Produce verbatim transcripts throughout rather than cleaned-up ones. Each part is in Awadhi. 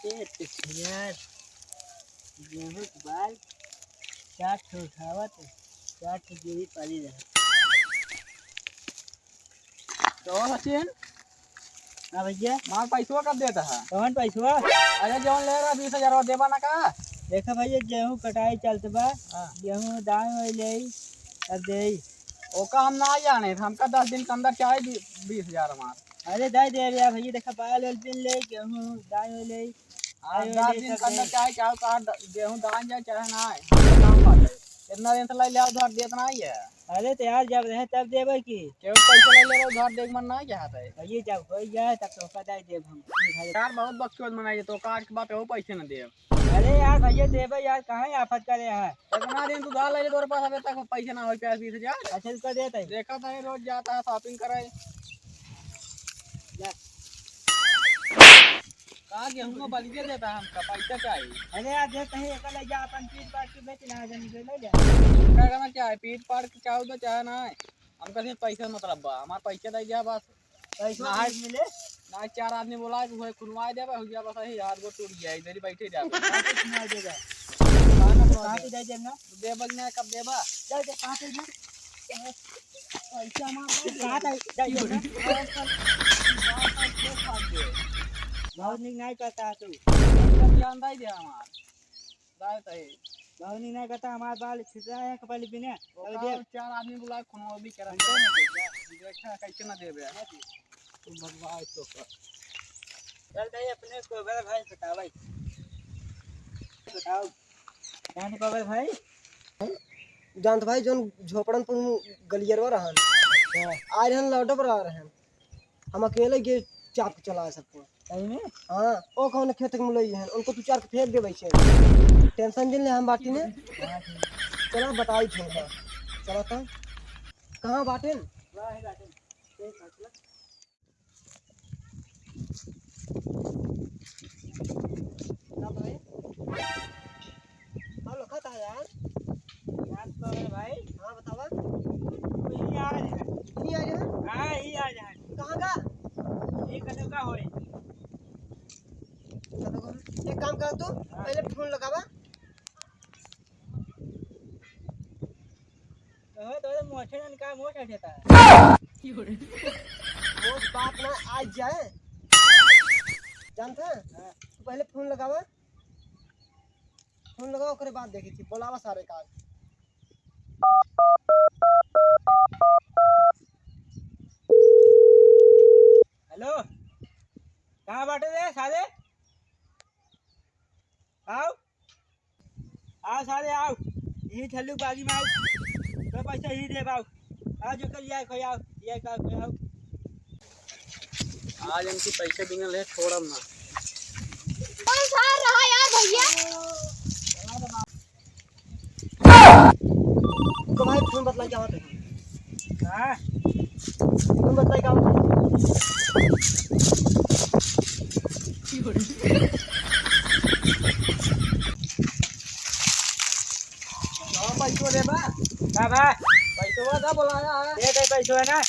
ए, तो यार, गेहूं के बाल चार ठो उठावत, चार ठो गेहूं पाली रहा। तो सचिन, हाँ भैया। मार पैसवा कब देता है? कौन पैसवा? अरे जौन ले रहा बीस हजार देबा ना का? देखा भैया, गेहूं कटाई चलत बा, हाँ। गेहूं दाई वाई ले, तब दे। ओका हम ना जाने, हमका दस दिन के अंदर चाहे बी-, बीस हजार हमार। अरे दे दे यार भैया, देखा बाल वाल बिन ले, गेहूं दाई वाई ले। आज अरे, दस दिन सब का अंदर दे। चाहे, चाहे तो आज द-, गेहूं दान जाए, चाहे ना आए, हमका काम बाटे। इतना दिन से ले ले, उधार देत ना ही है। अरे, तो यार, जब रहे, तब देबे की। केहू पैसा ले ले, उधार देख मन ना चाहत है। भैया, जब हो जाए, तब तो ओका दे देब हम। यार, बहुत बकचोद बनाई, तो काट के बात हो, पैसे ना देब। अरे यार, भैया, देबे यार, काहे आफत करे है? इतना दिन तू उधार ले ले, तोरे पास अबे तक पैसे ना हो, प्यार बीस हजार। अच्छा, इसका देता है। देखा था, ये रोज जाता है shopping करे। ले। का गेहूं में बलिए देता है हमका, पैसा चाहिए। अरे यार, देते हैं, एकर ले जा, अपन पीट पाट के बेच ना, जन के ले ले। का करना क्या है, पीट पाट के चाहो तो चाहे ना है, हमका सिर्फ पैसा मतलब बा, हमार पैसा दे दिया बस। पैसा ना है। नहीं मिले? ना, चार आदमी बोला है, वही खुनवाए देबे, हो गया बस, यही हाथ गोड़ टूट गया, इधर ही बैठे जाबे। कहाँ पे खुनवाए देबे? कहाँ ना खुनवाए कहाँ पे देबे? दे देब ना? देबे कि ना, कब देबा? चल, चल, कहाँ पे ना? पैसा मार दे। कहाँ पे? चल, चल, ना। बहुत नीक नहीं करता है तू। एकदम जानता ही दे हमार। जाए तही। बहुत नीक नहीं करता, हमार बाल छितरा है, कपाली बिने। वो अब का देख। चार आदमी बुला, खून वो भी करत। हमको नहीं देगा। देखा, कैसे ना देबे। तुम भगवान तो कर। चल भाई, अपने कोबर भाई बताओ भाई। बताओ। कहाँ से कोबर भाई? जानत भाई, जोन झोपड़न पर गलियरवा रहन। अच्छा। आ रहन, लौटे पर आ रहन। हम अकेले गे चाप के चला सबको। सही में? हाँ, ओ कौन खेत के मुलई हैं, उनको तू चार के फेंक दे वैसे। Tension जिन ले हम बाटी ने। हाँ, ठीक। चला बताई थे ना। चला तो। कहाँ बाटिन? ना भाई। हाँ, लखत है यार। यार तो है भाई। हाँ, बतावा। यही आ रहा है। यही आ रहा है? हाँ, यही आ रहा है। कहाँ का? ये कदम का होई? कदम का? एक काम कर तू, हाँ। पहले फोन लगावा। तो है, तो है, मोछे जन का मोछ हटे था। मोछ बात ना आज जाए। जानता है? हाँ। तू पहले फोन लगावा। फोन लगाओ, ओकरे बाद देखी थी, बोलावा सारे का। हेलो, कहाँ बाटे रे सारे? आओ, आओ सारे आओ, यही ठल्लू बागी में आओ, तो पैसा ही दे पाओ। आज ओकर लिया खोयाओ, लिया का खोयाओ। आज इनकी पैसे बिना ले छोड़ब ना। कौन सा रहा यार भैया? तो भाई फोन बतलाई क्या बात है? हाँ? फोन बतलाई क्या बात है? हाँ, पैसो दे बा। का बा? पैसो दे, बोलाया है। दे दे पैसो है ना।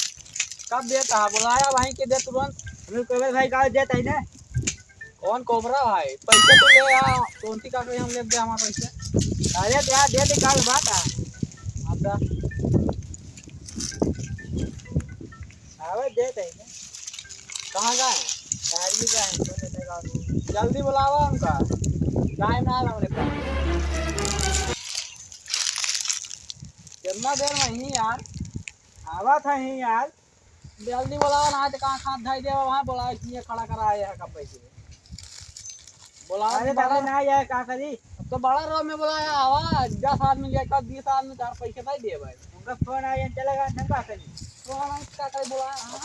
कब देता है? बोलाया भाई के दे तुरंत। रुक, कोबर भाई का देता है ना? कौन कोबरा भाई? पैसे तो ले आ, कौन सी काकड़ी हम ले दे हमारे पैसे? अरे दे, दे दे, काल बात है। अब दा। अबे दे दे ना। कहाँ का है? गाड़ी का है, तो दे देगा। जल्दी बुलावा उनका, टाइम ना है हमरे पास। कितना देर में ही यार? आवा था ही यार। जल्दी बोलावा ना, तो कहाँ खात धाई देवा, वहाँ बोलावा, इसलिए खड़ा करा है यहाँ का पैसे। बोलावा अरे तो बड़ा दादा ना यार, का करी? अब तो बड़ा रो में बोलाया, आवा, दस आदमी लिया, कब बीस आदमी चार पैसे नहीं दिए भाई। उनका फोन आया, चला गया, हम का करी? तो हम का करी, बोलाया, हाँ।